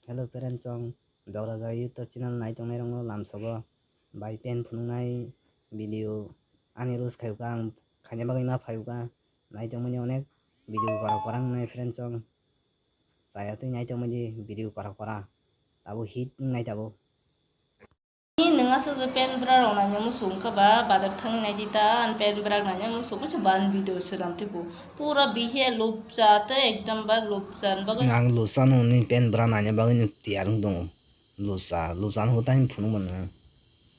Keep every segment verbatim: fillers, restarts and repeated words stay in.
Hello friends, chwng Dograja YouTube channel nai tongnai rokno lamsogo bai pen phunuknai video ani roast khaiyuka, ang khaina bagwi ma phayuka, nai tongmani onek video kora kora wngnai friends, chwng chaya twi nai tongmani video kora kora abo hit wngnai tabuk. Ni nwng aswk je pen bwra rok naina muchung kha ba, bazar thangwi nai di ta, ani pen bwra naina muchung kha, se ban video swnam tei bo. Pura bihe lupcha tei ekdom ba lupcha ni bagwi. Ang lupcha no ni pen bwra naina bagwi ni tiyar wng tongo. Lupcha, lupcha no tai phunuk mano.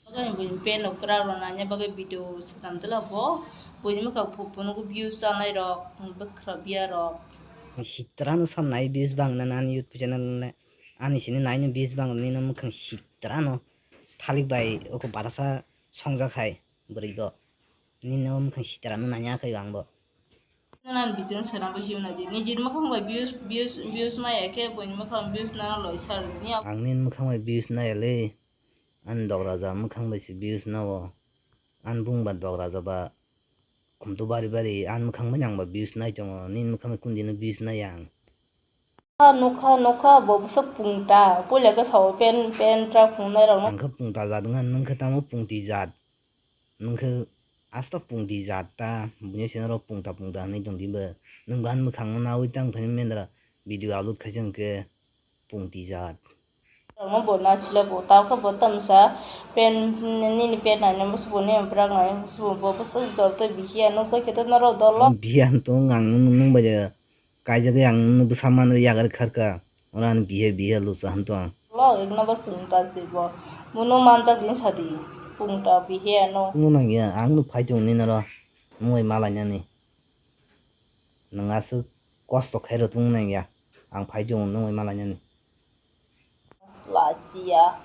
Bagwi buini pen rok bwra rok naina bagwi video swnam tela bo. Buini mwkhang phu-, phunuk views chanai rok, bwkhra biya rok. Sitra no sam nai views bang na ani YouTube channel le. Ani sini nai no views bang ni no mwkhang sitra no. Thalik bai oko barasa songjak hai bwrwi bo. Nini o mwkhang sitra no nanya khai ang bo. Nang video swnam bo himna di. Nijini mwkhang bai views, views, views maya khe buini mwkhang views nang loi sar ni. Ang nini mwkhang bai views naya le. Ani Dograja mwkhang bai se views nao. Ani bung ba Dograja ba khumtu bari bari ani mwkhang bai nang ba views nai tongo. Nini mwkhang bai kundino views naya ang. Nukha, nukha, nukha, bo bwswk pungta. Puila khe sao pen, pen tra phungnai rokno. Ang khe pungta jat wngkha, nwng khe tamo pungti jat. Nwng khe asta pungti jat ta. Buini sini rok pungta, pungta hinwi tongdi bo. Nwng bo ani mwkhang no nawi tang phani mendra video upload khaisa hwnkhe pungti jat. Rokno bo nasila bo, tao khe bo tamsa pen, nini pen naina musubo, nini bwrak naina musubo, bo bwswk jor tei bihiya nukha khe to norok dolo. Bihiya to ang nwng bai Kaijagwi ang nwng bwsa manwi yakarwi kharkha, oro ani bihe bihe lucha hwn tong. Lo, ek number pungta se bo. Bono manjak din sadi. Pungta bihe ano. Nwng nangya, ang nwng phai tongo nini oro. Nwng bai malainani. Nwng aswk kosto khairo tong nangya. Ang phai tongo nwng bai malainani. Lachiya.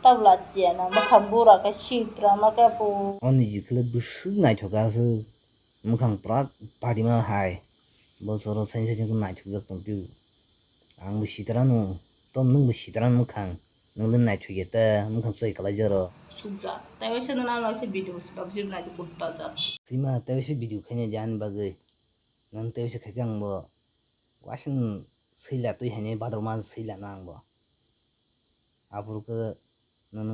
Tab lachiya na, mwkhang bura khe sitra ma khe po. O niji khle bwswk naithok aswk. Mwkhang pura padima hai. Bo chwra saini saini naithokjak tong tio. Ang bo sitra no, tom nwng bo sitra no mwkhang. Nwng le naithok ya ta, mwkhang choi kalai jaro. Sukjak. Tei waisa nwng ano se video se kabjir nai kutta jak. Twima tei waisa video khaina di ani bagwi. Nwng tei waisa khaikhe ang bo waisa nwng swila twi haini badrok ma swila no ang bo. Aphuru khe nwng